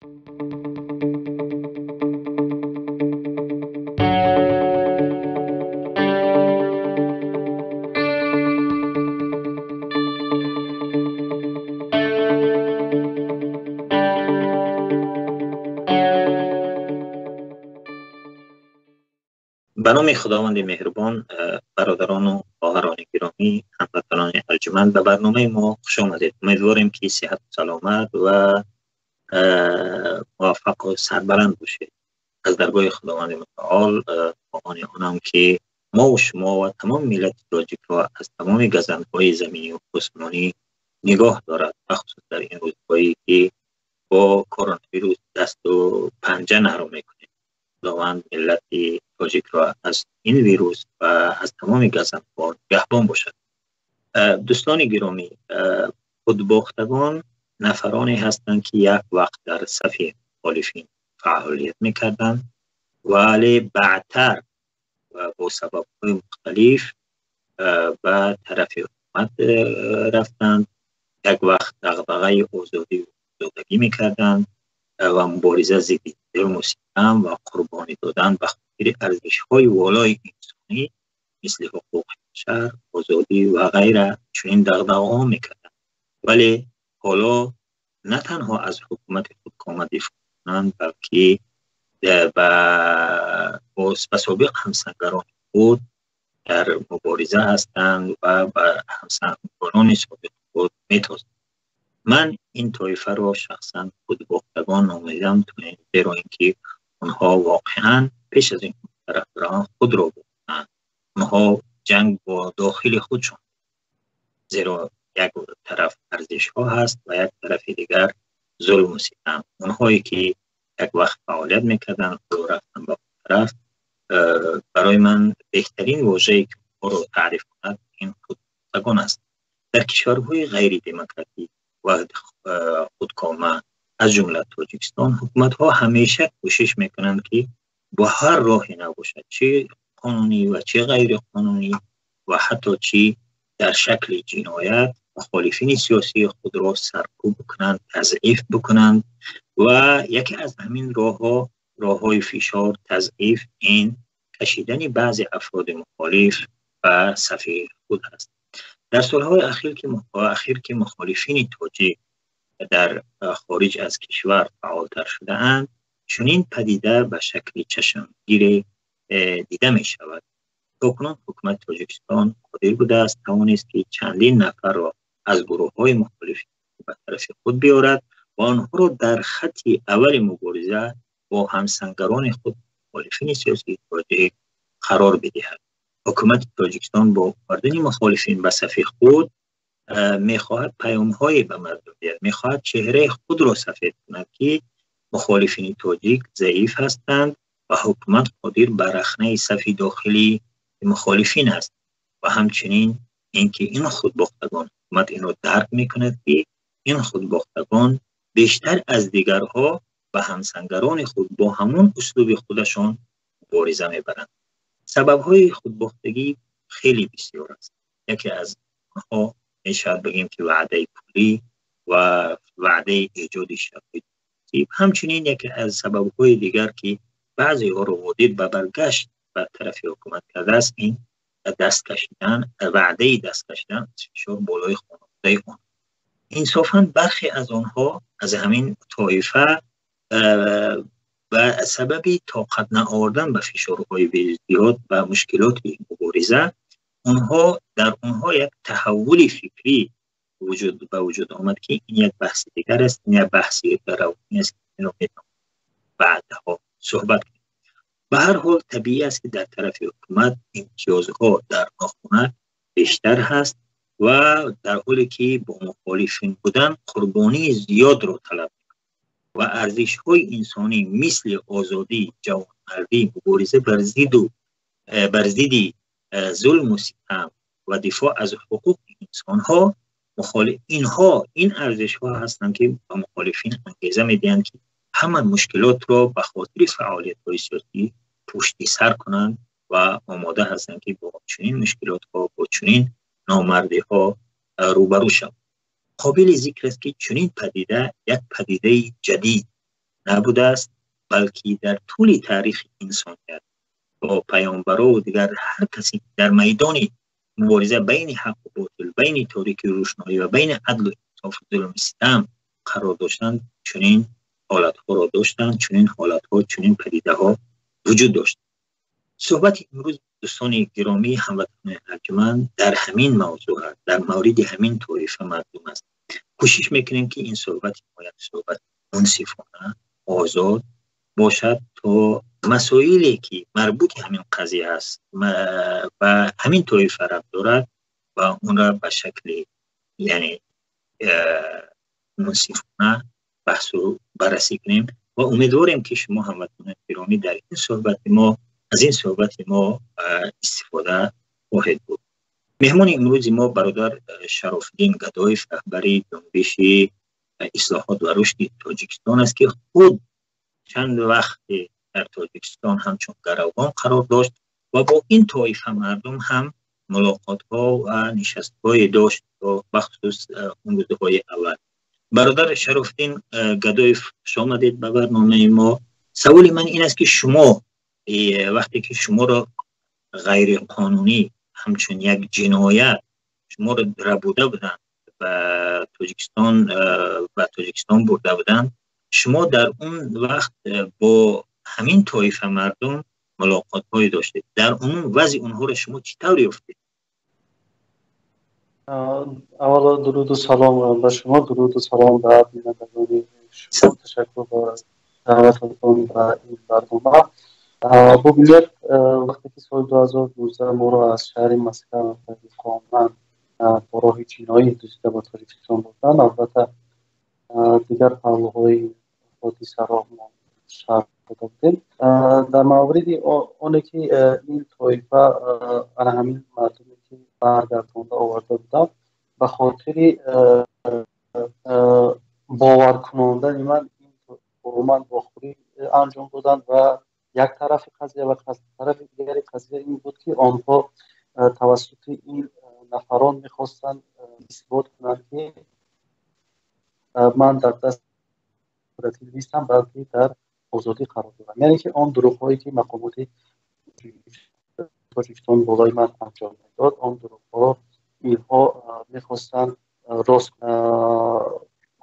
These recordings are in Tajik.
Ба номи Худованди меҳрубон, бародарон ва хоҳарони гиромӣ, ҳамватанони арҷманд, ба барномаи мо хуш омадед. Умедворем, ки сиҳату саломат ва муваффақ ва сарбаланд бошед. Аз даргоҳи Худованди мутаол хоҳони онам, ки мо ва шумо ва тамоми миллати тоҷикро аз тамоми газандҳои заминӣ ва осмонӣ нигоҳ дорад, бахусус дар ин рӯзҳое ки бо коронавирус дасту панҷа наҳру мекунем. Худованд миллати тоҷикро аз ин вирус ва аз тамоми газандҳо нигаҳбон бошад. Дӯстони гиромӣ, худбохтагон нафароне ҳастанд, ки як вақт дар сафи мухолифин фаъолият мекарданд, вале баъдтар ва бо сабабҳои мухталиф ба тарафи ҳукумат рафтанд. Як вақт дағдағаи озодӣ ва озодагӣ мекарданд ва мубориза зидди зулму ситам ва қурбонӣ додан ба хотири арзишҳои волои инсонӣ мисли ҳуқуқи башар, озодӣ ва ғайра чунин дағдағаҳо мекарданд. Вале ҳоло на танҳо аз ҳукумати худкома дифоъ мекунанд, балки ба собиқ ҳамсангарони худ дар мубориза ҳастанд ва ба ҳамсангарони собиқи худ метозанд. Ман ин тоифаро шахсан худбохтагон номидам, зеро ин ки онҳо воқеан пеш аз ин тарафдорон худро бохтанд. Онҳо ҷанг бо дохили худшон, зеро як тараф арзишҳо ҳаст ва як тарафи дигар зулму ситам. Онҳое ки як вақт фаъолият мекарданд, ҳоло рафтанд ба он тараф. Барои ман беҳтарин вожае ки онҳоро таъриф кунад ин худбохтагон аст. Дар кишварҳои ғайридемократӣ ва худкома, аз ҷумла Тоҷикистон, ҳукуматҳо ҳамеша кӯшиш мекунанд, ки бо ҳар роҳе набошад, чӣ қонунӣ ва чӣ ғайриқонунӣ ва ҳатто чӣ дар шакли ҷиноят, мухолифини сиёсии худро саркӯб бикунанд, тазъиф бикунанд. Ва яке аз ҳамин роҳҳо, роҳҳои фишор, тазъиф, ин кашидани баъзе афроди мухолиф ба сафи худ аст. Дар солҳои ахир ки мухолифини тоҷик дар хориҷ аз кишвар фаъолтар шудаанд, чунин падида ба шакли чашмгире дида мешавад. То кунун ҳукумати Тоҷикистон қодир будааст, тавонист, ки чандин нафарро аз гурӯҳҳои мухолиф ба тарафи худ биёрад ва онҳоро дар хатти аввали мубориза бо ҳамсангарони худ мухолифини сиёсии тоҷик қарор бидиҳад. Ҳукумати Тоҷикистон бо овардани мухолифин ба сафи худ мехоҳад паёмҳое ба мардум диҳад, мехоҳад чеҳраи худро сафед кунад, ки мухолифини тоҷик заиф ҳастанд ва ҳукумат қодир ба рахнаи сафи дохилии мухолифин аст. Ва ҳамчунин инки ин худбохтагон, ҳукумат инро дарк мекунад, ки ин худбохтагон бештар аз дигарҳо ба ҳамсангарони худ бо ҳамон услуби худашон мубориза мебаранд. Сабабҳои худбохтагӣ хеле бисёр аст. Яке аз онҳо мешавад бигем, ки ваъдаи пулӣ ва ваъдаи эҷоди шароит. Ҳамчунин яке аз сабабҳои дигар, ки баъзеҳоро водир ба баргашт ба тарафи ҳукумат кардааст, ин даст кашидан, ваъдаи даст кашидан аз фишор болои хонаводаи он. Инсофан бархе аз онҳо аз ҳамин тоифа ба сабаби тоқат наовардан ба фишорҳои зиёд ва мушкилоти мубориза, онҳо дар онҳо як таҳаввули фикрӣ ба вуҷуд омад, ки ин як баҳси дигар аст, ин як баҳси равонӣ аст, ки инро метавонем баъдҳо суҳбат кунем. Ба ҳар ҳол табиӣ аст, ки дар тарафи ҳукумат имтиёзҳо дар нохона бештар ҳаст ва дар ҳоле ки бо мухолифин будан қурбонии зиёдро талаб мекунад ва арзишҳои инсонӣ мисли озодӣ, ҷавонмардӣ, мубориза бар зидди зулму ситам ва дифоъ аз ҳуқуқи инсонҳо, инҳо ин арзишҳо ҳастанд, ки ба мухолифин ангеза медиҳанд, ки ҳама мушкилотро ба хотири фаъолиятҳои сиёсӣ пушти сар кунанд ва омода ҳастанд, ки бо чунин мушкилотҳо, бо чунин номардиҳо рӯбарӯ шаванд. Қобили зикр аст, ки чунин падида як падидаи ҷадид набудааст, балки дар тӯли таърихи инсоният бо паёмбаро ва дигар ҳар касе ки дар майдони мубориза байни ҳақ ва ботил, байни торикӣ ва рӯшноӣ ва байни адлу инсоф ва зулму ситам қарор доштанд, чунин ҳолатҳоро доштанд, чунин ҳолатҳо, чунин падидаҳо вуҷуд доштанд. Суҳбати имрӯз, дӯстони гиромӣ, ҳамватанони арҷманд, дар ҳамин мавзӯъ аст, дар мавриди ҳамин тоифа мардум аст. Кӯшиш мекунем, ки ин суҳбати мо як суҳбати мунсифона, озод бошад, то масоиле ки марбути ҳамин қазия аст ба ҳамин тоифа рабт дорад ва онро ба шакли, яъне, мунсифона баҳсу баррасӣ кунем ва умедворем, ки шумо, ҳамватанони гиромӣ, дар ин суҳбати мо, аз ин суҳбати мо истифода хоҳед буд. Меҳмони имрӯзи мо бародар Шарофиддин Гадоев, раҳбари ҷунбиши ислоҳот ва рушди Тоҷикистон аст, ки худ чанд вақте дар Тоҷикистон ҳамчун гаравгон қарор дошт ва бо ин тоифа мардум ҳам мулоқотҳо ва нишастҳое дошт, бахусус он рӯзҳои аввал. Бародар Шарофиддин Гадоев, хуш омадед ба барномаи мо. Саволи ман ин аст, ки шумо вақте ки шуморо ғайриқонунӣ, ҳамчун як ҷиноят шуморо рабуда буданд, ба Тоҷикистон бурда буданд, шумо дар он вақт бо ҳамин тоифа мардум мулоқотҳое доштед. Дар умум вазъи онҳоро шумо чӣ тавр ёфтед? Аввало, дуруду салом ба шумо, дуруду салом ба бинандагони шумо. Ташаккур ба даъвататон ба ин барнома. Бубинед, вақте ки соли 2019 моро аз шаҳри Москва қонунан бо роҳи ҷиноӣ дуздида ба Тоҷикистон бурданд, албатта, дигар паҳлӯҳои ҳодисаро мо шарҳ дода будем. Дар мавриди оне ки ин тоифа, ана ҳамин мардуме ки баргардонда оварда буданд, ба хотири боваркунондани ман бо ман вохӯрӣ анҷом доданд ва як тарафи қазия ва тарафи дигари қазия ин буд, ки онҳо тавассути ин нафарон мехостанд исбот кунанд, ки ман дар даст нестам, балки дар озодӣ қарор дорам. Яъне ки он дурӯғҳое ки мақомоти Тоҷикистон болои ман анҷом медод, он дурӯғҳоро инҳо мехостанд рост.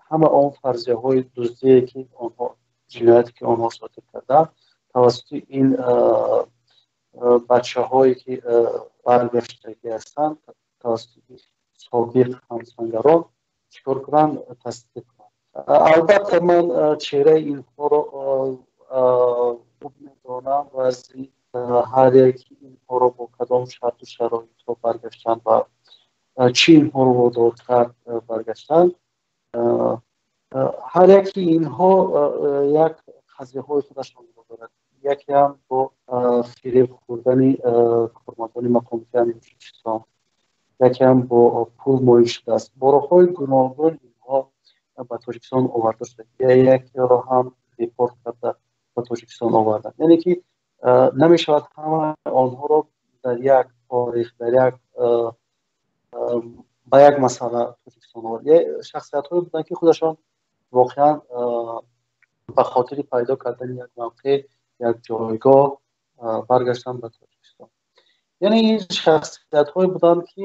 Ҳама он фарзияҳои дуздие ки онҳо, ҷинояте ки онҳо содир карданд, тавассути ин бачаҳое ки баргаштагӣ ҳастанд, тавассути собиқ ҳамсангарон чӣ кор кунанд, тасдиқ кунанд. Албатта, ман чеҳраи инҳоро хуб медонам. Вазъи ҳар яки инҳоро, бо кадом шарту шароитҳо баргаштанд ва чӣ инҳоро водор кард баргаштанд, ҳар яки инҳо як қазияҳои худашонро дорад. Якеам бо фиреб хӯрдани кормандони мақомоти амни Тоҷикистон, якеам бо пул моил шудааст. Бо роҳҳои гуногун инҳо ба Тоҷикистон оварда шуда, якеро ҳам депорт карда ба Тоҷикистон оварданд. Яъне ки намешавад ҳама онҳоро дар як торих, дар як ба як масъала Тоҷикистон овард. Шахсиятҳое буданд, ки худашон воқеан ба хотири пайдо кардани як мавқеъ, як ҷойгоҳ баргаштанд ба Тоҷикистон. Яъне ин шахсиятҳое буданд, ки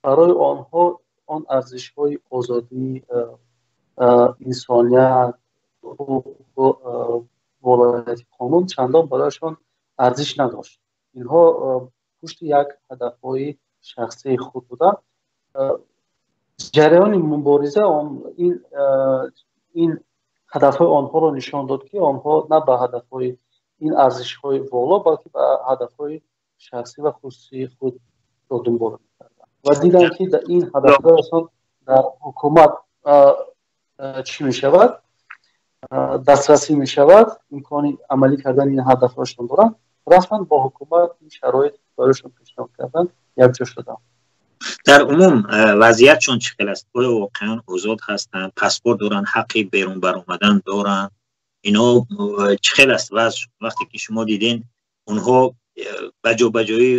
барои онҳо он арзишҳои озодӣ, инсоният, ҳуқуқу волояти қонун чандон барояшон арзиш надошт. Инҳо пушти як ҳадафҳои шахсии худ буданд. Ҷараёни мубориза ин ҳадафҳои онҳоро нишон дод, ки онҳо на ба ҳадафҳои ин арзишҳои воло, балки ба ҳадафҳои шахсӣ ва хусусии худро дунбол мекарданд ва диданд, ки ин ҳадафҳояшон дар ҳукумат чӣ мешавад, дастрасӣ мешавад, имкони амалӣ кардани ин ҳадафҳояшон доранд. Рафтанд, бо ҳукумат ин шароит барояшон пешниҳод карданд, якҷо шуданд. Дар умум вазъиятшон чӣ хел аст? Оё воқеан озод ҳастанд, паспорт доранд, ҳаққи берун баромадан доранд? Ино чӣ хел аст вазъ, вақте ки шумо диден онҳо ба ҷобаҷоӣ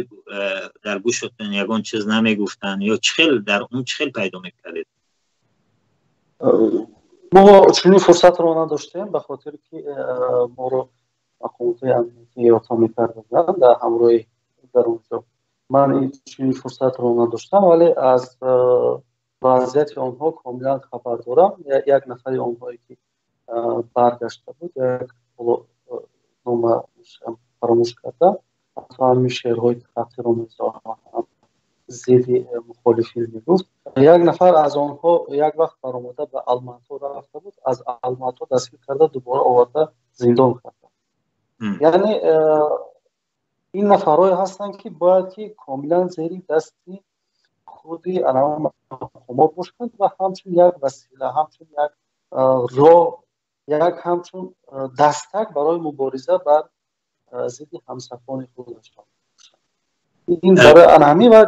дар гӯшатон ягон чиз намегуфтанд ё чӣ хел, дар он чӣ хел пайдо мекардед? Мо чунин фурсатро надоштем, ба хотире ки моро мақомотҳои амниятӣ иҳота мекарда буданд дар ҳамроҳи дар онҷо. Ман чунин фурсатро надоштам, вале аз вазъияти онҳо комилан хабар дорам. Як нафари онҳое ки баргашта буд, як номашам фаромӯш кардам, ҳатто ҳамин шеърҳои хатиро мезоҳам зидди мухолифин мегуфт. Як нафар аз онҳо як вақт баромада ба Алмато рафта буд, аз Алмато дастгир карда, дубора оварда зиндон карда. Яъне ин нафарҳое ҳастанд, ки бояд ки комилан зери дасти худи мақомот бошанд ва ҳамчун як васила, ҳамчун як роҳ, як ҳамчун дастак барои мубориза бар зидди ҳамсафони худашон. Ин барои ана ҳамин ва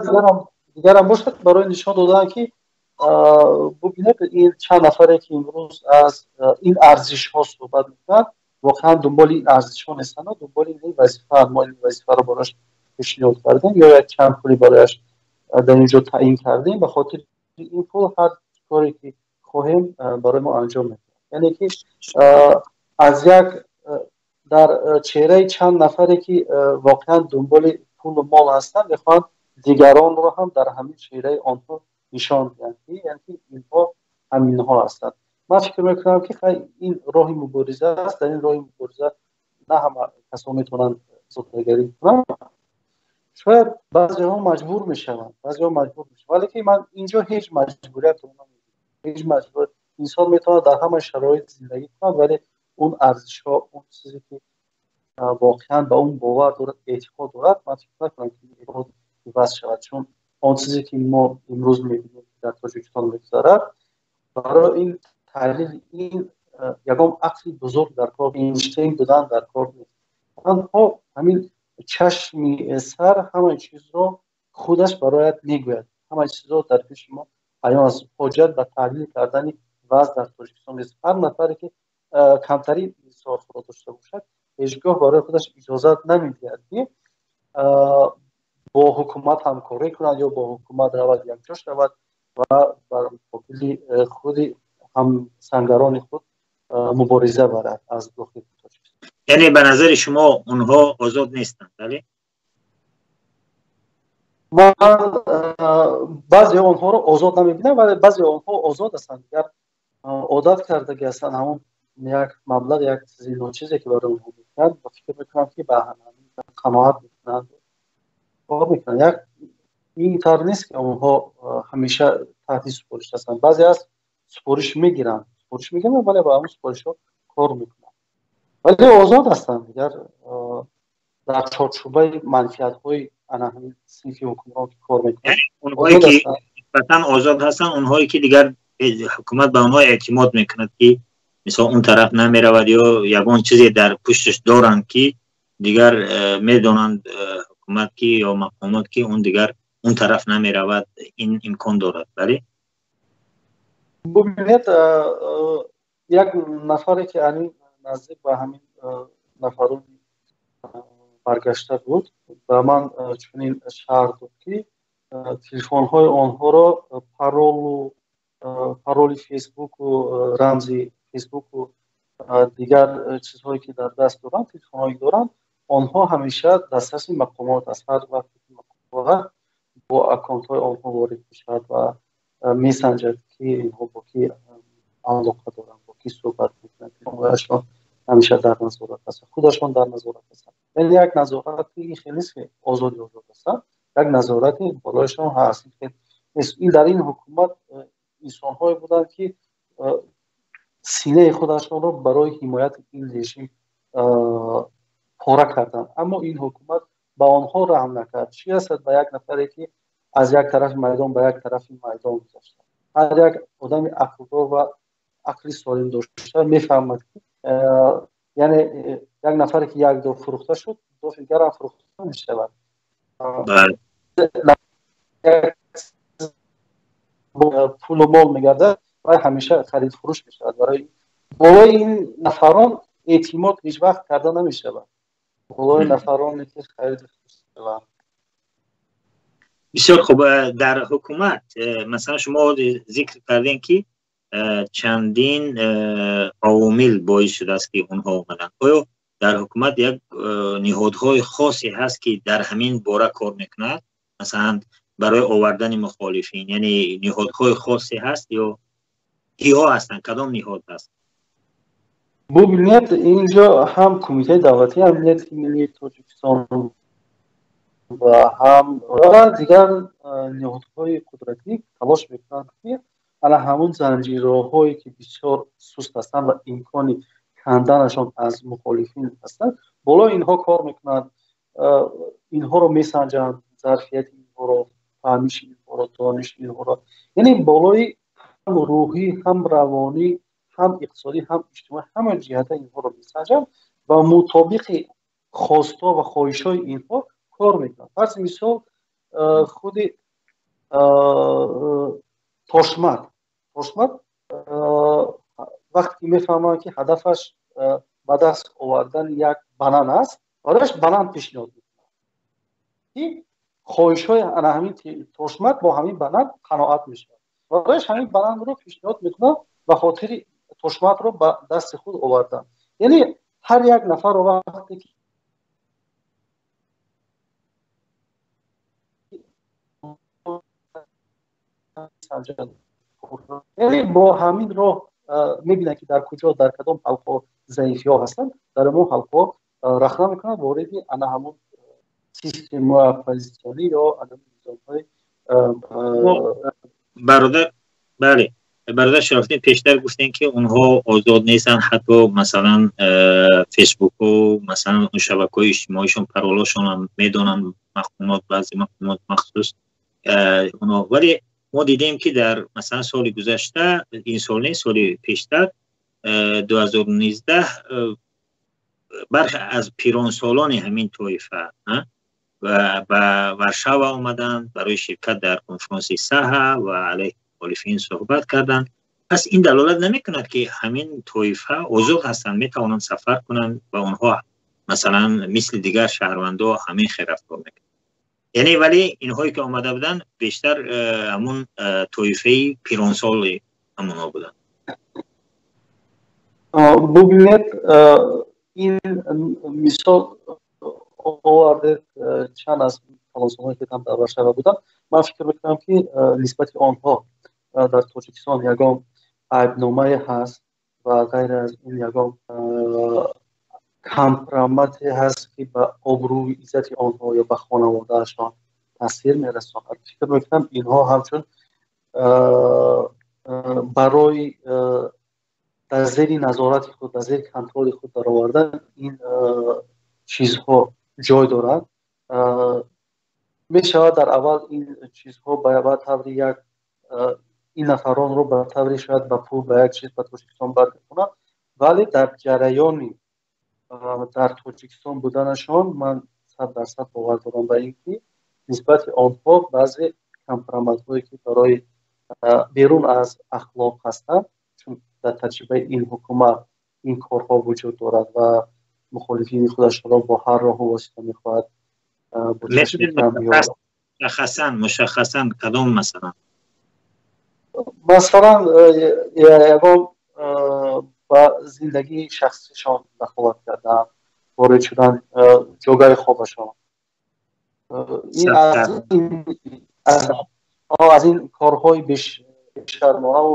дигарам бошад, барои нишон додан, ки бубинед, ин чанд нафаре ки имрӯз аз ин арзишҳо суҳбат мекунанд, воқеан дунболи ин арзишҳо нестанд, дунболи ин вазифаанд. Мо ин вазифаро барояш пешниҳод кардем ё як чанд пули барояш дар ин ҷо таъин кардем. Ба хотири ин пул ҳар коре ки хоҳем, барои мо анҷом медиҳад. Яъне ки аз як дар чеҳраи чанд нафаре ки воқеан дунболи пулу мол ҳастанд, мехоҳанд дигаронро ҳам дар ҳамин чеҳраи онҳо нишон диҳанд, ки яъне ки инҳо ҳаминҳо ҳастанд. Ман фикр мекунам, ки ин роҳи мубориза аст. Дар ин роҳи мубориза на ҳама касон метавонанд зодагарӣ кунанд. Шояд баъзеҳо маҷбур мешаванд, баъзеҳо маҷбур мешаванд, вале ки ман инҷо ҳеҷ маҷбуриятро намебинам, ҳеҷ маҷбур. Инсон метавонад дар ҳама шароит зиндагӣ кунад, вале он арзишҳо, он чизе ки воқеан ба он бовар дорад, эътиқод дорад, ман фикр накунам, ки эътиқод иваз шавад. Чун он чизе ки мо имрӯз мебинем, дар Тоҷикистон мегузарад, барои ин таҳлили ин ягон ақли бузург дар кор, Эйнштейн будан дар кор нест. Танҳо ҳамин чашми сар ҳамаи чизро худаш барояд мегӯяд, ҳамаи чизро дар пеши мо аён аст. Ҳоҷат ба таҳлил кардани вазъ дар Тоҷикистон нест. Ҳар нафаре ки камтарин инсофро дошта бошад, ҳеҷгоҳ барои худаш иҷозат намедиҳад, ки бо ҳукумат ҳамкорӣ кунад ё бо ҳукумат равад, якҷо шавад ва бар муқобили худи ҳамсангарони худ мубориза барад аз дохили Тоҷикистон. Яъне ба назари шумо онҳо озод нестанд, бале? Ман баъзе онҳоро озод намебинам, вале баъзе онҳо озод ҳастанд. Дигар одат кардаги ҳастанд, ҳамон як маблағ, як чизи ночизе ки барои онҳо мекунанд, ва фикр мекунам, ки ба қаноат мекунанд, кор мекунанд. Як ин тавр нест, ки онҳо ҳамеша таҳти супориш ҳастанд. Баъзе аз супориш мегиранд, супориш мегиранд, вале ба ҳамон супоришҳо кор мекунанд, вале озод ҳастанд. Дигар дар чорчӯбаи манфиатҳои ана ҳамин синфи ҳукмрон ки кор мекунанд. Онҳое ки нисбатан озод ҳастанд, онҳое ки дигар ҳукумат ба онҳо эътимод мекунад, ки мисол он тараф намеравад ё ягон чизе дар пушташ доранд, ки дигар медонанд ҳукумат ки ё мақомот ки он дигар он тараф намеравад, ин имкон дорад, бале? Бубинед, як нафаре ки ани наздик ба ҳамин нафарони баргашта буд, ба ман чунин шарҳ дод, ки телефонҳои онҳоро, паролу пароли Фейсбуку рамзи Фейсбуку дигар чизҳое ки дар даст доранд, телефонҳое доранд, онҳо ҳамеша дастраси мақомот аст. Ҳар вақте ки мақомот бо аккаунтҳои онҳо ворид мешавад ва месанҷад, ки инҳо бо ки алоқа доранд, бо ки суҳбат мекунанд. Телефонҳояшон ҳамеша дар назорат ҳастанд, худашон дар назорат ҳастанд. Яъне як назорати ин хел нест, ки озоди озод ҳастанд, як назорати болояшон ҳаст. Ин дар ин ҳукумат инсонҳое буданд, ки синаи худашонро барои ҳимояти ин режим пора карданд, аммо ин ҳукумат ба онҳо раҳм накард. Чӣ расад ба як нафаре, ки аз як тарафи майдон ба як тарафи майдон гузашта? Ҳар як одами ақлдор ва ақли солим дошта мефаҳмад, ки яъне як нафаре ки як дор фурӯхта шуд, дор дигарам фурӯхта мешавад. Пулу мол мегардад ва ҳамеша харидфурӯш мешавад. Барои болои ин нафарон эътимод ҳеҷ вақт карда намешавад, болои нафароне ки харидфурӯш шаванд. Бисёр хуб. Дар ҳукумат, масалан, шумо зикр кардем, ки чандин омил боис шудааст ки онҳо омаданд. Оё дар ҳукумат як ниҳодҳои хосе ҳаст, ки дар ҳамин бора кор мекунад, масалан барои овардани мухолифин, яъне ниҳодҳои хосе ҳаст ё киҳо ҳастанд, кадом ниҳод ҳаст? Бубинед, инҷо ҳам Кумитаи давлатии амнияти миллии Тоҷикистон ва ҳам дигар ниҳодҳои қудратӣ талош мекунанд, ки ана ҳамун занҷираҳое, ки бисёр суст ҳастанд ва имкони канданашон аз мухолифин ҳастанд, болои инҳо кор мекунанд, инҳоро месанҷанд, зарфияти инҳоро, фаҳмиши инҳоро, дониши инҳоро, яъне болои ҳам рӯҳӣ, ҳам равонӣ, ҳам иқтисодӣ, ҳам иҷтимоӣ, ҳама ҷиҳата инҳоро месанҷанд ва мутобиқи хостҳо ва хоҳишҳои инҳо кор мекунанд. Фарзи мисол, худи Тошмат вақте ки мефаҳманд, ки ҳадафаш ба даст овардани як банан аст, барояш банан пешниҳод мекунад, ки хоҳишҳои ана ҳамин Тошмат бо ҳамин банан қаноат мешавад. Барояш ҳамин бананро пешниҳод мекунад ба хотири Тошматро ба дасти худ овардан. Яъне ҳар як нафарро вақте ки яъне бо ҳамин роҳ мебинанд, ки дар куҷо, дар кадом ҳалқаҳо заифиҳо ҳастанд, дар ҳамон ҳалқаҳо рахна мекунанд, вориди ана ҳамон системаи оппозитсионӣ ё ана низомҳои Бародар, бале, бародар Шарофиддин, пештар гуфтем, ки онҳо озод нестанд, ҳатто масалан Фейсбуку, масалан он шабакаҳои иҷтимоишон паролошон ҳам медонанд мақомот, баъзе мақомот махсус онҳо. Вале мо дидем, ки дар масалан соли гузашта, ин сол не, соли пештар, 2019, бархе аз пиронсолони ҳамин тоифа ва ба Варшава омаданд барои ширкат дар конфронси Саҳа ва алайҳи мухолифин суҳбат карданд. Пас ин далолат намекунад, ки ҳамин тоифа озод ҳастанд, метавонанд сафар кунанд ва онҳо масалан мисли дигар шаҳрвандо ҳамин хел рафтор мекунанд. Яъне вале инҳое ки омада буданд, бештар ҳамун тоифаи пиронсоли ҳамонҳо буданд. Бубинед, ин мисол овардед, чанд аз калонсолоне ки дар Варшава буданд, ман фикр мекунам, ки нисбати онҳо дар Тоҷикистон ягон айбномае ҳаст ва ғайр аз ин ягон компромате ҳаст, ки ба обрӯи иззати онҳо ё ба хонаводаашон таъсир мерасонад. Фикр мекунам, инҳо ҳамчун барои дар зери назорати худ, дар зери контроли худ даровардан ин чизҳо ҷой дорад. Мешавад, дар аввал ин чизҳо ба таври як ин нафаронро ба таври шояд ба пул, ба як чиз ба Тоҷикистон баргардонад, вале дар ҷараёни дар Тоҷикистон буданашон ман 100% бовар дорам ба ин ки нисбати онҳо баъзе компроматҳое, ки барои берун аз ахлоқ ҳастанд, чун дар таҷрибаи ин ҳукумат ин корҳо вуҷуд дорад ва мухолифини худашонро бо ҳар роҳу восита мехоҳад. Мушаххасан кадом масалан? Масалан, ягон ба зиндагии шахсишон дахолат кардан, ворид шудан ҷойгоҳи хобашон, аз ин корҳои бешармонаву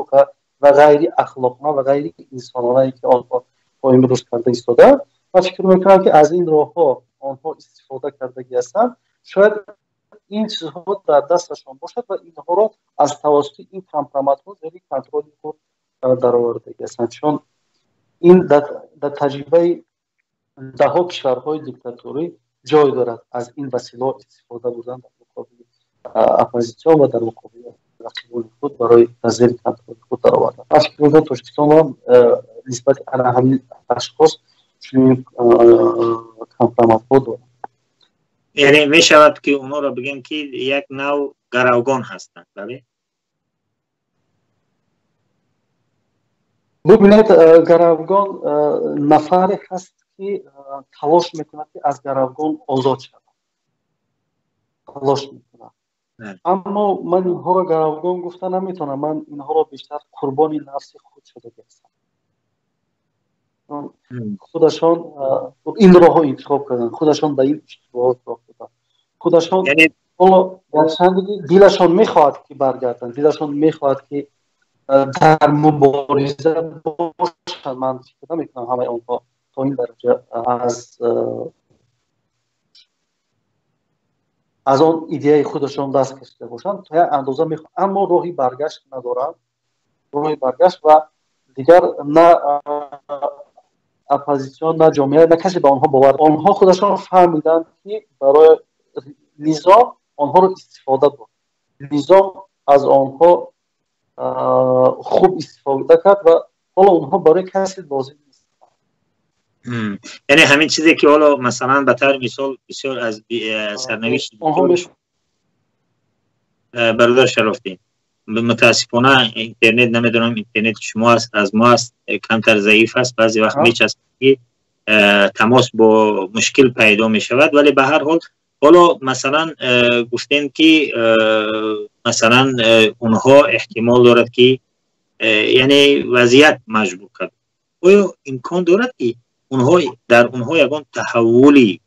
ва ғайри ахлоқона ва ғайри инсононае, ки онҳо то имрӯз карда истодаанд. Ман фикр мекунам, ки аз ин роҳҳо онҳо истифода кардагӣ ҳастанд. Шояд ин чизҳо дар дасташон бошад ва инҳоро аз тавассути ин компроматҳо зери контроли худ даровардагӣ ҳастанд, чун ин дар таҷрибаи даҳҳо кишварҳои диктаторӣ ҷой дорад, аз ин василаҳо истифода бурдан дар муқобили оппозитсион ва дар муқобили рақибони худ барои дар зери контроли худ даровардан. Ман фикр мекунам, Тоҷикистонро нисбати ана ҳамин ашхос чунин компроматҳо дорад. Яъне мешавад, ки онҳоро бигем, ки як нав гаравгон ҳастанд, бале? Бубинед, гаравгон нафаре ҳаст, ки талош мекунад, ки аз гаравгон озод шавад, талош мекунад. Аммо ман инҳоро гаравгон гуфта наметавонам. Ман инҳоро бештар қурбони нафси худ шудагӣ ҳастам. Худашон ин роҳро интихоб карданд, худашон ба ин иштибоҳот роҳ доданд. Худашон ҳоло гарчанде дилашон мехоҳад, ки баргарданд, дилашон мехоҳад, ки дар мубориза бошанд. Ман фикр намекунам, ҳамаи онҳо то ин дараҷа аз он идеяи худашон даст кашида бошанд. То як андоза мехоҳанд, аммо роҳи баргашт надоранд. Роҳи баргашт ва дигар на оппозитсион, на ҷомеа, на касе ба онҳо бовар. Онҳо худашон фаҳмиданд, ки барои низом онҳоро истифода бурд. Низом аз онҳо хуб истифода кард ва ҳоло онҳо барои касе лозим нестанд. Яъне ҳамин чизе, ки ҳоло, масалан, ба таври мисол, бисёр аз сарнавишт, бародар Шарофдин, мутаассифона интернет, намедонам, интернети шумо аст, аз мо аст, камтар заиф аст, баъзе вақт мечаспад, ки тамос бо мушкил пайдо мешавад. Вале ба ҳар ҳол, ҳоло, масалан, гуфтем, ки масалан, онҳо эҳтимол дорад, ки яъне вазъият маҷбур кард. Оё имкон дорад, ки онҳо дар онҳо ягон таҳаввули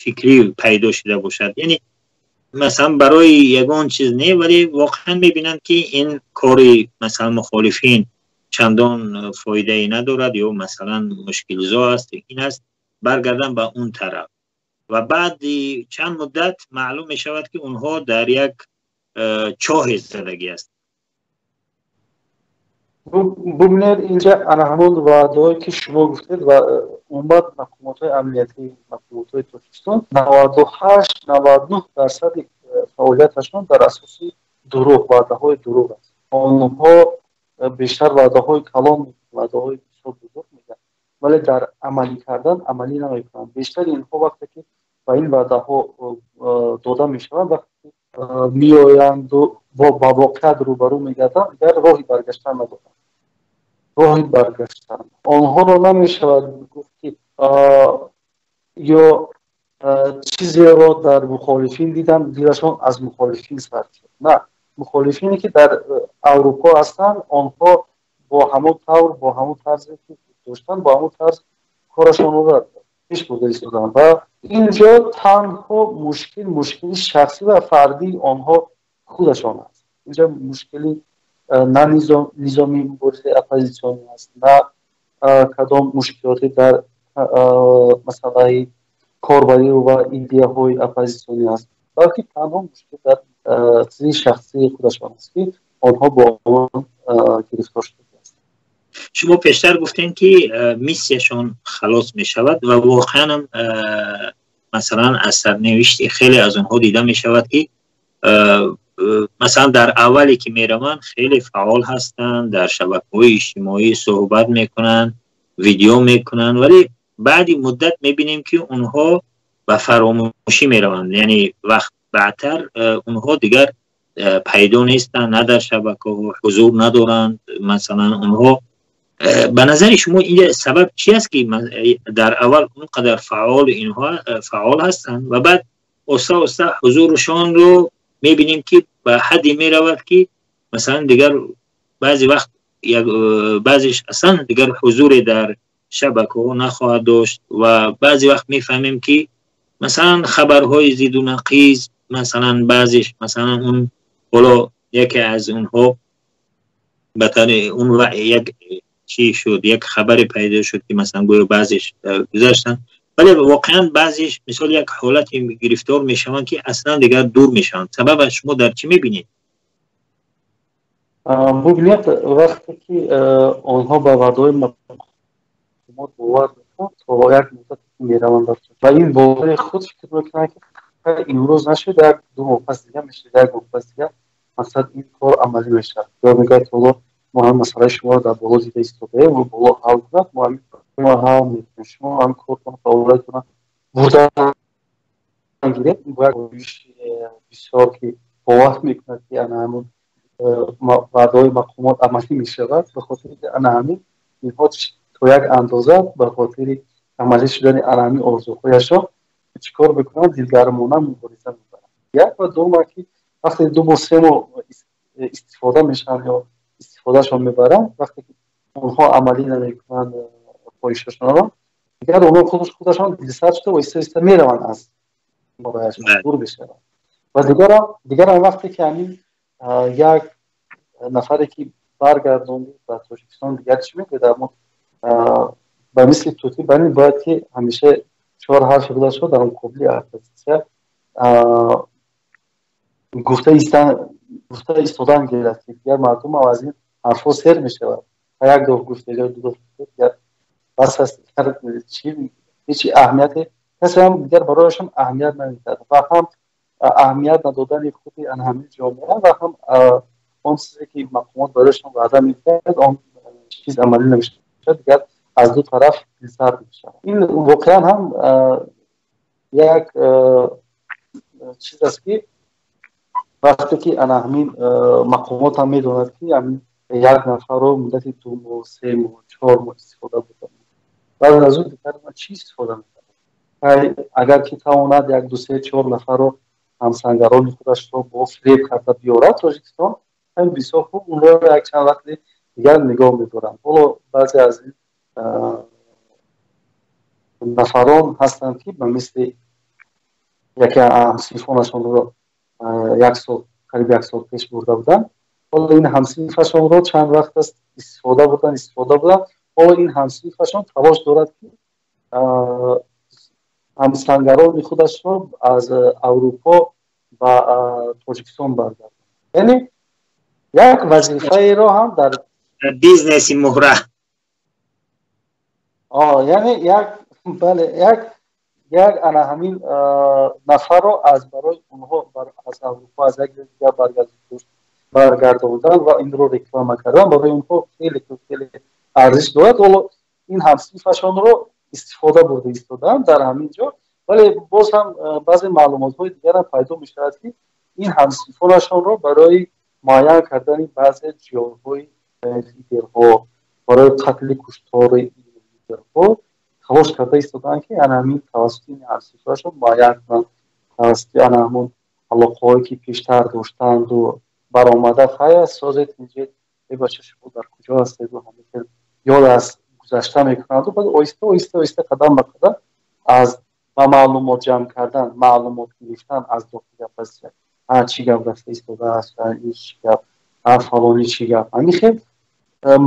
фикрӣ пайдо шуда бошад? Яъне, масалан, барои ягон чиз не, вале воқеан мебинанд, ки ин кори, масалан, мухолифин чандон фоидае надорад ё, масалан, мушкилзо аст, ин аст, баргардан ба он тараф. Ва баъди чанд муддат маълум мешавад, ки онҳо дар як чоҳе задагӣ аст. Бубинед, инҷа ана ҳамон ваъдаҳое, ки шумо гуфтед, ва умуман мақомотҳои амниятӣ, мақомотҳои Тоҷикистон 98, 99 дарсади фаъолияташон дар асоси дурӯғ, ваъдаҳои дурӯғ аст. Онҳо бештар ваъдаҳои калон, ваъдаҳои бисёр бузург медиҳанд, вале дар амалӣ кардан амалӣ намекунанд. Бештари инҳо, вақте ки ба ин ваъдаҳо дода мешаванд, вақте ки меоянду ба воқеат рӯбарӯ мегарданд, дигар роҳи баргаштан надоранд. Роҳи баргаштан онҳоро намешавад гуфт, ки ё чизеро дар мухолифин диданд, дилашон аз мухолифин сард шуд. На, мухолифине, ки дар Аврупо ҳастанд, онҳо бо ҳамон тавр, бо ҳамон тарзе, ки доштанд, бо ҳамон тарз корашонро пеш бурда истоданд. Ва инҷо танҳо мушкил мушкили шахсӣ ва фардии онҳо худашон аст. Инҷо мушкили на низоми муборизаи оппозитсионӣ аст, на кадом мушкилоте дар масъалаи корбарӣ ва идеяҳои оппозитсионӣ аст, балки танҳо мушкил дар чизи шахсии худашон аст, ки онҳо бо он гирифтор шудаанд. Шумо пештар гуфтем, ки миссияшон халос мешавад ва воқеанам, масалан, аз сарнавишти хеле аз онҳо дида мешавад, ки масалан, дар аввале ки мераванд, хеле фаъол ҳастанд, дар шабакаҳои иҷтимоӣ суҳбат мекунанд, видео мекунанд, вале баъди муддат мебинем, ки онҳо ба фаромӯшӣ мераванд. Яъне вақт баъдтар онҳо дигар пайдо нестанд, на дар шабакаҳо ҳузур надоранд. Масалан, онҳо, ба назари шумо, инҷа сабаб чи аст, ки дар аввал он қадар фаъол инҳо фаъол ҳастанд ва баъд оста оста ҳузуршонро мебинем, ки ба ҳадде меравад, ки масалан, дигар баъзе вақт баъзеш аслан дигар ҳузуре дар шабакаҳо нахоҳад дошт ва баъзе вақт мефаҳмем, ки масалан, хабарҳои зиду нақиз, масалан, баъзеш, масалан, он ҳоло яке аз онҳо ба тари он як чӣ шуд, як хабаре пайдо шуд, ки масалан, гӯё баъзеш гузаштанд, вале воқеан баъзеш, мисол, як ҳолате гирифтор мешаванд, ки аслан дигар дур мешаванд. Сабабаш шумо дар чӣ мебинед? Бубинед, вақте ки онҳо ба ваъдаҳои мақомот бовар мекунанд, то як муддате мераванд ва ин бовари худ фикр мекунанд, ки имрӯз нашуд, як ду моҳ пас дига мешавад, як моҳ пас дига, масалан, ин кор амалӣ мешавад. Ё мегӯяд: «Ҳоло мо ҳам масъалаи шуморо дар боло дида истодаем, боло ҳал кунад, мо ҳамин ҳал мекунем, шумо ҳам кортон, фаъолиятона бурда гиред». Бо як бисёр ки бовар мекунад, ки ана ҳамон ваъдаҳои мақомот амалӣ мешавад. Ба хотири ки ана ҳамин инҳо то як андоза ба хотири амалӣ шудани ана ҳамин орзуҳояшон чӣ кор мекунанд? Дилгармона мубориза мебаранд. Як ва дума, ки Вақте 2 моҳ 3 моҳ истифода мешаванд ё истифодаашон мебаранд, вақте ки онҳо амалӣ намекунанд хоҳишашонро, дигар онҳо худашон дилсард шуда оҳиста оҳиста мераванд, аз барояшон дур мешаванд. Ва дигарам вақте ки ҳамин як нафаре ки баргардонд ба Тоҷикистон, дигар чӣ мегӯяд? Аммо ба мисли тӯтӣ барин бояд ки ҳамеша 4 ҳарфи худашро дар муқобили оппозитсия гуфта истодан гирад, ки дигар мардум аз ин ҳарфҳо сер мешавад. Як дор гуфта ё ду дор гуфта, дигар бас аст, дигар чӣ ҳеҷ аҳамияте касе ҳам дигар барояшон аҳамият намедиҳад. Ва ҳам аҳамият надодани худи ҳамин ҷомеа ва ҳам он чизе ки мақомот барояшон ваъда медиҳад, он чиз амалӣ намешавад, дигар аз ду тараф дилсард мешавад. Ин воқеан ҳам як чиз аст ки вақте ки ана ҳамин мақомот ҳам медонад ки ҳамин як нафарро муддати 2 моҳ, 3 моҳ, 4 моҳ истифода бурда, баъд аз ӯ дигар чӣ истифода мекунад? Агар ки тавонад 1, 2, 3, 4 нафарро ҳамсангарони худашро бо фиреб карда биёрад Тоҷикистон, ҳамин бисёр хуб онро як чанд вақти дигар нигоҳ медоранд. Ҳоло баъзе аз ин нафарон ҳастанд ки ба мисли яке ҳамсинфонашонро як сол, қариб як сол пеш бурда буданд, ҳоло ин ҳамсинфашонро чанд вақт аст истифода бурданд. Ҳоло ин ҳамсинфашон талош дорад ки ҳамсангарони худашро аз Аврупо ба Тоҷикистон баргардонад. Яъне як вазифаеро ҳам дар бизнеси муҳра, яъне як бале як ана ҳамин нафарро аз барои онҳо аз Аврупо аз як ҷои дигар баргардондан ва инро реклама кардан барои онҳо хеле хеле арзиш дорад. Ҳоло ин ҳамсинфашонро истифода бурда истодаанд дар ҳамин ҷо, вале боз ҳам баъзе маълумотҳои дигарам пайдо мешавад ки ин ҳамсинфонашонро барои муайян кардани баъзе ҷойҳои лидерҳо, барои қатли куштори лидерҳо талош карда истодаанд ки ана ҳамин тавассути ин ҳамсинфонашон муайян кунанд, тавассути ана ҳамон алоқаҳое ки пештар доштанду баромада хай аст созед инҷо, эй бача шумо дар куҷо ҳастед, ҳамин хел ёд аз гузашта мекунанду баъд оҳиста оҳиста оҳиста қадам ба қадам аз ба маълумот ҷамъ кардан, маълумот гирифтан аз дохили оппозитсия, чӣ гап рафта истодааст, ин чӣ гап, фалони чӣ гап, ҳамин хел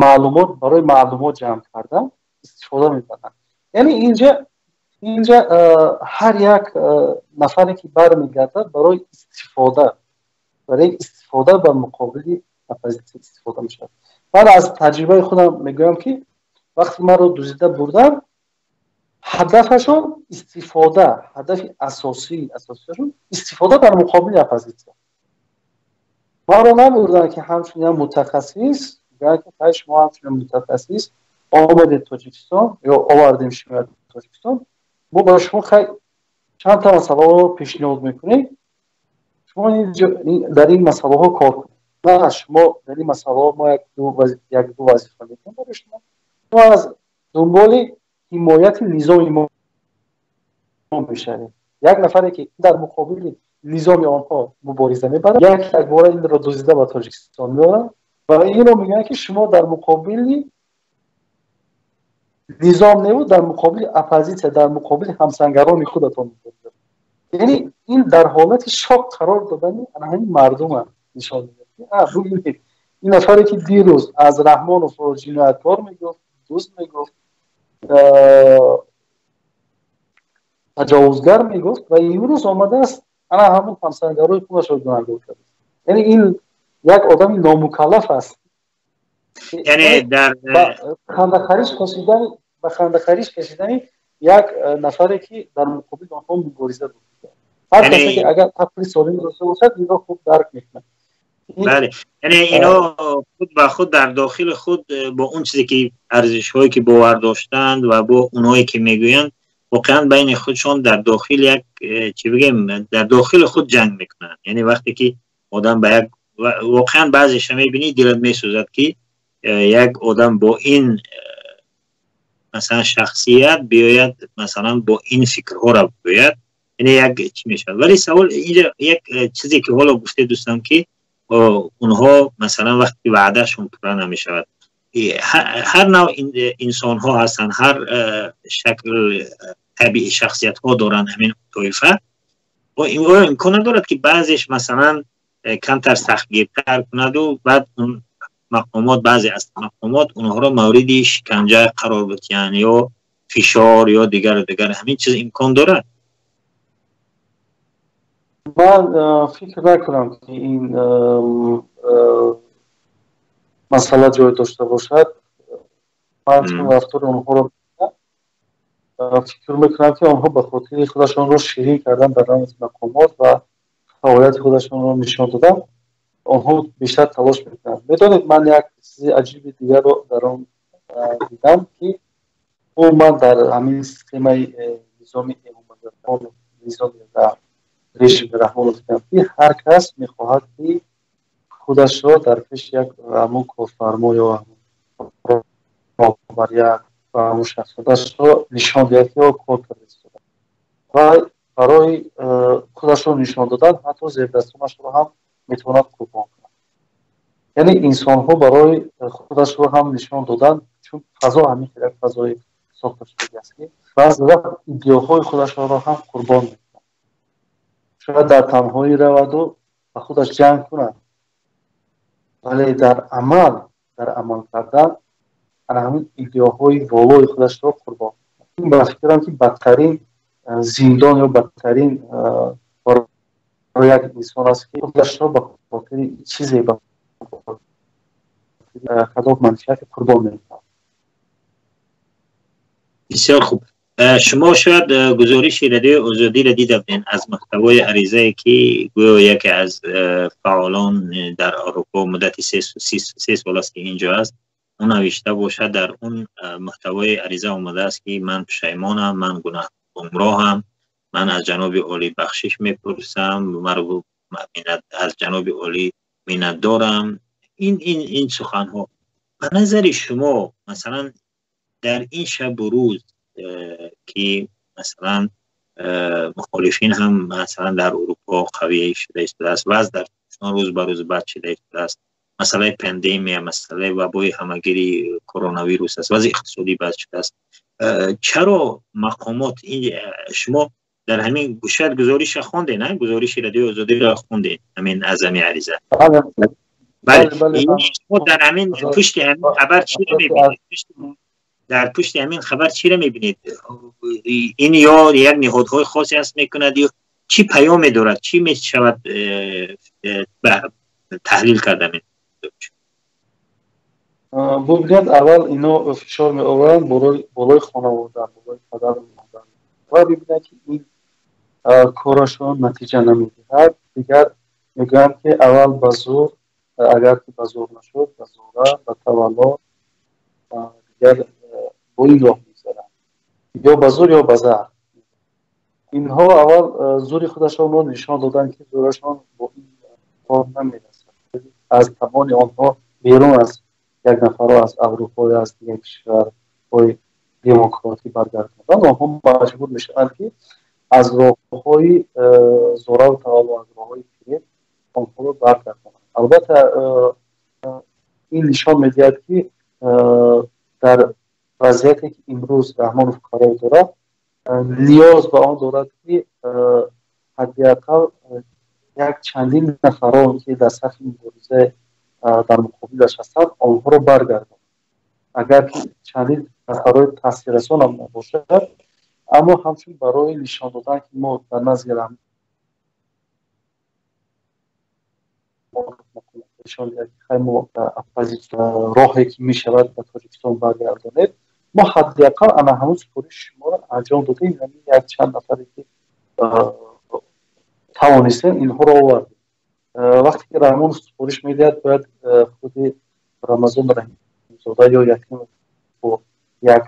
маълумот барои маълумот ҷамъ кардан истифода мебаранд. Яъне инҷа ҳар як нафаре ки бармегардад барои истифода ба муқобили оппозитсия истифода мешавад. Ман аз таҷрибаи худам мегӯям ки вақте маро дуздида бурданд, ҳадафашон истифода, ҳадафи асосиашон истифода дар муқобили оппозитсия. Маро набурданд ки ҳамчун як мутахассис, гӯянд ки хай шумо ҳамчун як мутахассис омадед Тоҷикистон ё овардем шумо Тоҷикистон, мо ба шумо хай чанд та масъалаҳоро пешниҳод мекунем, шумо дар ин масъалаҳо кор кунед. На, шумо дар ин масъалаҳо мо як ду вазифа мекунем барои шумо. Шумо аз дунболи ҳимояти низоми мо мешавед. Як нафаре ки дар муқобили низоми онҳо мубориза мебарад, як бора инро дуздида ба Тоҷикистон меорад ва инро мегӯянд ки шумо дар муқобили низом неву дар муқобили оппозитсия, дар муқобили ҳамсангарони худатон мубориза. Яъне ин дар ҳолати шок қарор додани ҳамин мардума нишон медиҳад. Бубинед, ин нафаре ки дирӯз аз Раҳмонов ҷинояткор мегуфт, дузд мегуфт, таҷовузгар мегуфт ва имрӯз омадааст ана ҳамон ҳамсангарои худашро гунаҳгор кардааст. Яъне ин як одами номукаллаф аст. Яъне дар ба хандахариш кашидани як нафаре ки дар муқобили онҳо мубориза бурд. Ҳар касе ки агар ақли солим дошта бошад, инро хуб дарк мекунад. Бале, яъне ино худ ба худ дар дохили худ бо он чизе ки арзишҳое ки бовар доштанд ва бо онҳое ки мегӯянд, воқеан байни худшон дар дохил як чӣ бигем, дар дохили худ ҷанг мекунанд. Яъне вақте ки одам ба як воқеан баъзеша мебинӣ, дилат месӯзад ки як одам бо ин масалан шахсият биёяд, масалан бо ин фикрҳоро биёяд, یعنی یک چی میشود. ولی سوال اینجا یک چیزی که حالا گفته دوستان که اونها مثلا وقتی وعدهشون پورا نمیشود، هر نوع انسان ها هستن، هر شکل طبیعی شخصیت ها دارن همین طایفه، و این امکان ندارد که بعضیش مثلا کمتر سختگیرتر کند و بعد اون مقامات، بعضی از مقامات اونها را مورد شکنجه قرار بدهند یا فشار یا دیگر و دیگر، همین چیز امکان دارد؟ من فکر نکنم که این مسئله جای داشته باشد. من چون رفتار اونها رو فکر میکنم که آنها به خاطر خودشان رو شیرین کردن در نزد مقامات و فعالیت خودشان رو نشان دادن، آنها بیشتر تلاش میکنند. میدانید من یک چیز عجیب دیگر رو در آن دیدم که او من در همین سیستم نظام نظام رژیم رحمان دیدم که هر کس میخواهد که خودش را در پیش یک همون کارفرما یا همون رهبر یک و همون شخص خودش را نشان دهد که او کار کرده است و برای خودش را نشان دادن حتی زیردستانش را هم میتواند قربان کند. یعنی انسان ها برای خودش را هم نشان دادن، چون فضا همین یک فضای ساخته شده است که بعضی وقت ایده‌های خودش را هم قربان میکند. شاید در تنهایی رود و با خودش جنگ کند، ولی در عمل کردن همین ایده‌های والای خودش را قربان میکند. این به فکرم که بدترین زندان یا بدترین برای یک انسان است که خودش را به خاطر چیزی، به کدام منفعت قربان میکند. بسیار خوب. شما شاید گزارش رادیو آزادی را دیده بودین از محتوای عریضه که گویا یکی از فعالان در اروپا مدت سه سال است که اینجا است، اون نوشته باشد. در اون محتوای عریضه آمده است که من پشیمانم، من گناه گمراهم، من از جناب عالی بخشش میپرسم، مرا از جناب عالی منت دارم. این سخنها به نظر شما مثلا در این شب و روز که مثلا مخالفین هم مثلا در اروپا قوی شده است، وضع در روز به روز بد شده است، مسئله پندمی، مسئله وبای همگیری کرونا ویروس است، وضع اقتصادی بد شده است، چرا مقامات این، شما در همین شاید گزارش خوندین، نه گزارش رادیو آزادی را خوندین، همین اعظمی عریضه؟ بله. شما در همین پشت همین خبر چی رو می‌بینید؟ در پشت همین خبر چی رو می‌بینید؟ این یا یک نهادهای خاصی است میکند یا چی پیامی دارد؟ چی میشود تحلیل کردن؟ ببینید اول اینا فشار می آورند بالای خانواده، بالای پدر و مادر، و ببینید که این کارشون نتیجه نمیدهد، دیگر میگن که اول به زور، اگر که به زور نشد به زوره، به تولا، دیگر با این راه میگذارند، یا به زور یا به زهر. اینها اول زور خودشان را نشان دادن که زورشان با این کار نمیرسد، از توان آنها بیرون از یک نفر از اروپا یا از دیگر کشورهای دموکراتی برگرداندن، آنها مجبور میشوند که از راههای زوره و تولا، از راههای فریب آنها را برگردانند. البته این نشان میدهد که در وضعیتی که امروز رحمانوف قرار دارد، نیاز به آن دارد که حداقل یک چندین نفران که در صف مبارزه در مقابلش هستند آنها را برگرداند. اگر که چندین نفرای تاثیررسان هم نباشد، اما همچون برای نشان دادن که ما در نزد رحمان نشان دهد که ما راهی که میشود به تاجیکستان برگردانید، ما حداقل انا همون سپارش شما را انجام دادیم، یعنی یک چند نفری که توانستیم اینها را آوردیم. وقتی که رحمان سپارش میدهد باید خود رمضان رحیم‌زاده یا یکی با یک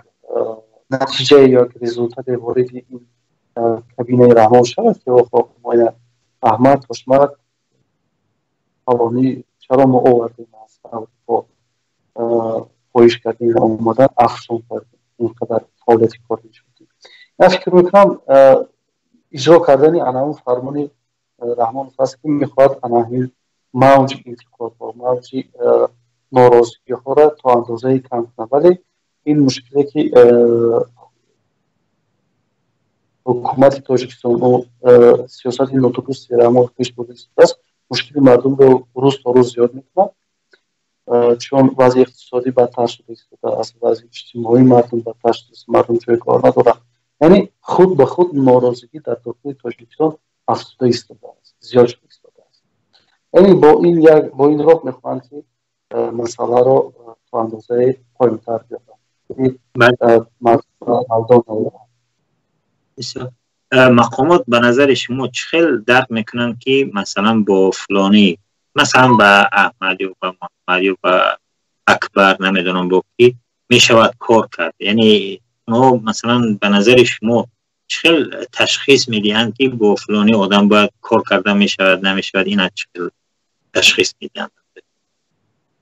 نتیجه یا یک результат وارد این کابینه رحمان شود که آقا ما احمد تاشمد فلانی چرا ما آوردیم از اروپا، خواهش کردیم آمدن افسون کردیم، اینقدر فعالیت کار نشدیم. من فکر میکنم иҷро кардани ана ҳамун фармони Раҳмонов аст, ки мехоҳад ана ҳамин мавҷи интиқодҳо, мавҷи норозигиҳоро то андозае кам кунад. Вале ин мушкиле, ки ҳукумати Тоҷикистон, сиёсати нодурусти Раҳмонов пеш бурда истодааст, мушкили мардумро рӯз то рӯз зиёд мекунад, чун вазъи иқтисодӣ бадтар шуда истодааст, вазъи иҷтимоии мардум бадтар шудааст, мардум ҷои кор надорад. Яъне худ ба худ норозигӣ дар дохили Тоҷикистон афзуда истодааст, зиёд шуда истодааст. Яъне бо ин роҳ мехоҳанд, ки масъаларо то андозае поинтар биёранд. Мардон мақомот ба назари шумо чӣ хел дарк мекунанд, ки масалан бо фулонӣ, масалан ба Аҳмад ё ба Муҳаммад ё ба Акбар, намедонам бо кӣ мешавад кор кард? Яъне онҳо масалан ба назари шумо чӣ хел ташхис медиҳанд, ки бо фулонӣ одам бояд кор карда мешавад, намешавад? Ина чӣ хел ташхис медиҳанд?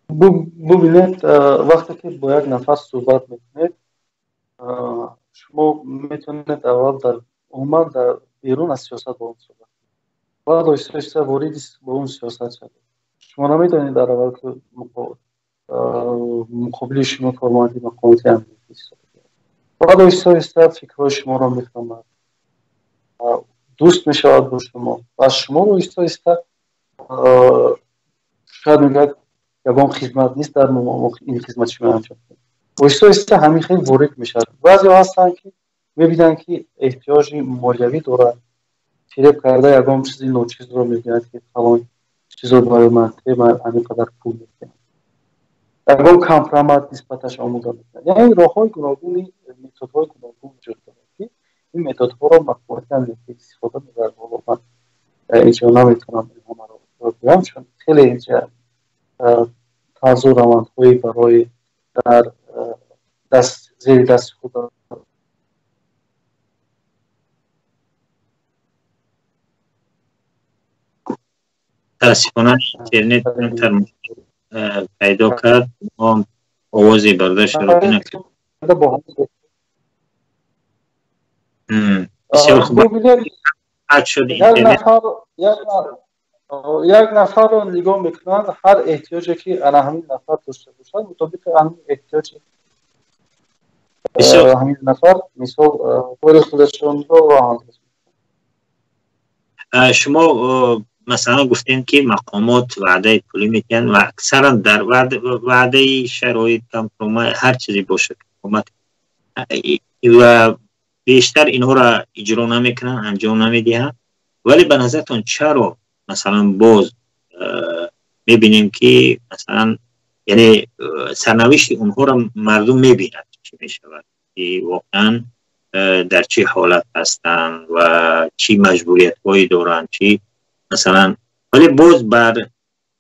Бубинед, вақте ки бо як нафар суҳбат мекунед, шумо метавонед аввал дар умуман дар берун аз сиёсат бо он суҳбат, баъд оҳиста оҳиста вориди бо он сиёсат шавед. Шумо наметавонед дар аввал, ки муқобили шумо корманди мақомоти амниятӣ, баъд оҳиста оҳиста фикрҳои шуморо мефаҳмад, дӯст мешавад бо шумо ва шуморо оҳиста оҳиста шояд мегӯяд, ягон хизмат нест дар ин хизмат шумо анҷом. Оҳиста оҳиста ҳамин хел ворид мешавад. Баъзеҳо ҳастанд, ки мебинанд, ки эҳтиёҷи молиявӣ дорад, фиреб карда ягон чизи ночизро мегӯяд, ки фалон чизро барои ман, ман ҳамин қадар пул медиҳам, ягон компромат нисбаташ омода мекунад. Яъне роҳҳои гуногуни, методҳои гуногун вуҷуд дорад, ки ин методҳоро мақомоти амниятӣ истифода мебарад. Ҳоло ман инҷо наметавонам ҳамаро гӯям, чун хеле инҷа тарзу равандҳои барои дар даст зери дасти худ Мутаассифона, интернет камтар пайдо кард, мо овози бардоштро накардем. Бисёр хуб, қат шуд интернет. Як нафарро нигоҳ мекунанд, ҳар эҳтиёҷе, ки ана ҳамин нафар дошта бошад, мутобиқи ҳамин эҳтиёҷи ҳамин нафар, мисол, кори худашонро роҳ. Шумо масалан гуфтем, ки мақомот ваъдаи пулӣ медиҳанд ва аксаран дар ваъдаи шароит, компромат, ҳар чизе бошад, ҳукумат ва бештар инҳоро иҷро намекунанд, анҷом намедиҳанд. Вале ба назартон чаро масалан боз мебинем, ки масалан, яъне сарнавишти онҳоро мардум мебинад, чӣ мешавад, ки воқеан дар чӣ ҳолат ҳастанд ва чӣ маҷбуриятҳое доранд, чӣ масалан, вале боз бар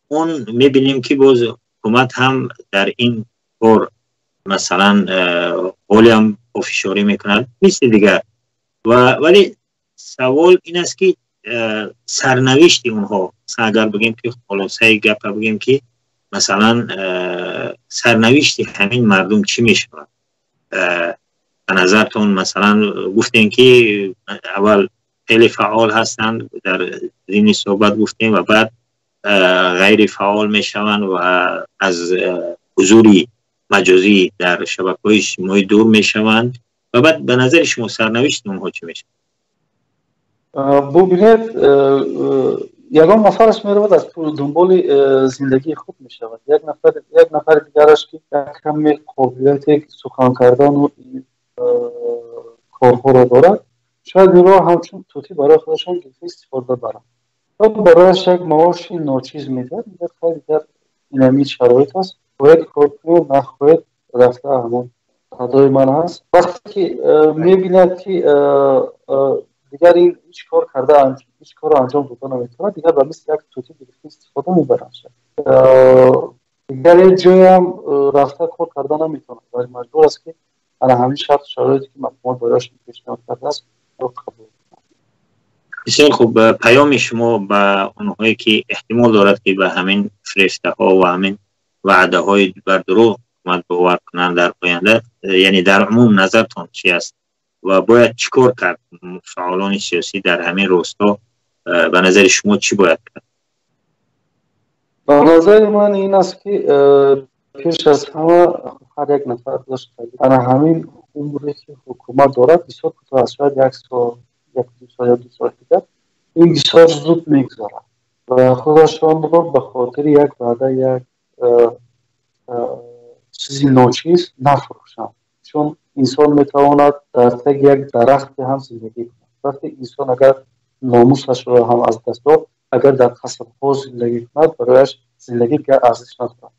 он мебинем, ки боз ҳукумат ҳам дар ин кор масалан ҳолиам пофишорӣ мекунад, мисли дигар. Ва вале савол ин аст, ки сарнавишти онҳо, агар бигем, ки хулосаи гапа бигем, ки масалан сарнавишти ҳамин мардум чӣ мешавад ба назартон? Масалан, гуфтем, ки аввал хеле фаъол ҳастанд, дар зимни суҳбат гуфтем, ва баъд ғайри фаъол мешаванд ва аз ҳузури маҷозӣ дар шабакаҳои иҷтимоӣ дур мешаванд. Ва баъд ба назари шумо сарнавишти онҳо чӣ мешавад? Бубинед, ягон нафараш меравад, аз дунболи зиндагии худ мешавад, як нафари дигараш, ки як каме қобилияти сухан кардану корҳоро дорад, шояд инро ҳамчун тӯтӣ барои худашон гирифта истифода баранд. Барояш як маоши ночиз медиҳад, мегӯяд, хайр, дигар инамин шароит аст, бояд кор кунед, нахоҳед, рафта ҳамон садои ман ҳаст. Вақте ки мебинад, ки дигар ин ҳеҷ кор карда, ҳеҷ корро анҷом дода наметавонад, дигар ба мисли як тӯтӣ гирифта истифода мебаранд. Дигар ҳеҷ ҷоям рафта кор карда наметавонад, вале маҷбур аст, ки ана ҳамин шарту шароите, ки мақомот барояш пешниҳод кардааст, қабул. Бисёр хуб. Паёми шумо ба онҳое, ки эҳтимол дорад, ки ба ҳамин фирештаҳо ва ҳамин ваъдаҳои бар дурӯғ ҳукумат бовар кунанд дар оянда, яъне дар умум назартон чи аст? و باید چیکار کرد؟ فعالان سیاسی در همین راستا به نظر شما چی باید کرد؟ به نظر من این است که پیش از همه هر یک نفر داشت انا همین عمری که حکومت دارد بسیار کوتاه است، شاید یک سال، یک دو سال یا 2 سال دیگر. این بسیار زود میگذارد و خودشان را به خاطر یک وعده، یک چیزی ناچیز نفروشند، چون انسان میتواند در تگ یک درخت هم زندگی کند. وقتی انسان اگر ناموسش را هم از دست داد، اگر در قصرها زندگی کند، برایش زندگی دیگر ارزش ندارد.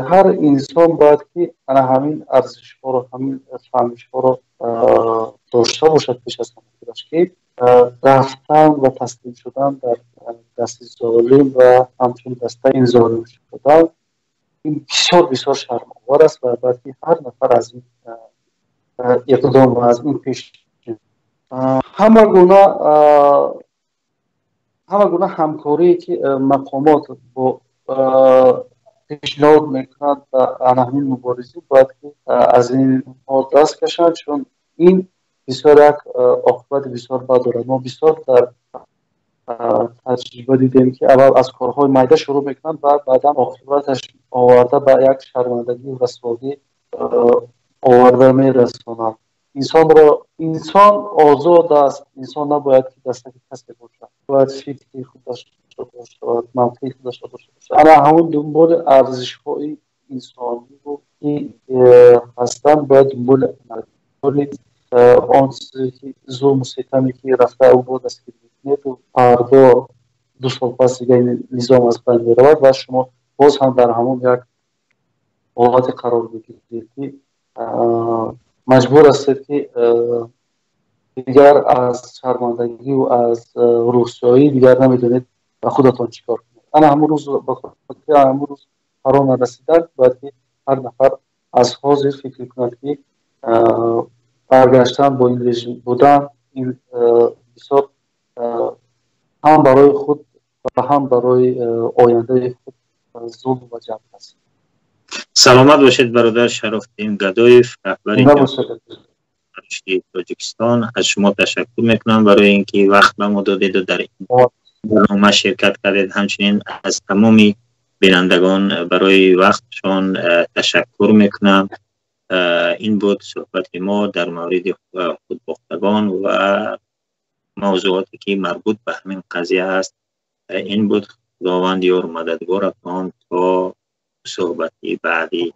هر انسان باید که انا همین ارزش ها رو، همین فهمش ها رو داشته باشد پیش از همه خودش که رفتن و تسلیم شدن در دست ظالم و همچون دسته این ظالم شدن، این بسیار بسیار شرم آور است و باید که هر نفر از این اقدام و از این پیش همه گونه همکاری که مقامات با پیشنهاد میکنند و همین مبارزی، باید که از این ها دست کشند، چون این بسیار یک عاقبت بسیار بد دارد. ما بسیار در تجربه دیدیم که اول از کارهای میده شروع میکنند و بعدا عاقبتش آورده به یک شرمندگی و رسوایی آورده میرساند انسان را. انسان آزاد است، انسان نباید که دست کسی باشد، باید فکری خودش داشته باشد، موقعی خودش داشته باشد. اما همون دنبال ارزش های انسانی رو که هستند، باید دنبال آن چیزی که ظلم و ستمی که رفته او بود دستگیری میکنید و فردا 2 سال پس دیگه نظام از بین میرود و شما باز هم در همون یک حالت قرار بگیرید که مجبور هستید که دیگر از شرمندگی و از روسیایی دیگر نمیدونید خودتان چیکار کنید. انا همون روز به خاطر همون روز فرا نرسیدن، باید که هر نفر از حاضر فکر کند که برگشتن با این رژیم بودن، این بسیار هم برای خود و هم برای آینده خود ظلم و جبر است. سلامت باشید برادر شرافدین گدایف، رهبر تاجیکستان. از شما تشکر میکنم برای اینکه وقت به ما دادید و در این برنامه شرکت کردید. همچنین از تمامی بینندگان برای وقتشان تشکر میکنم. این بود صحبت ما در مورد خودباختگان و موضوعاتی که مربوط به همین قضیه است. این بود. خداوند یار مددگارتان تا صحبتی بعدی.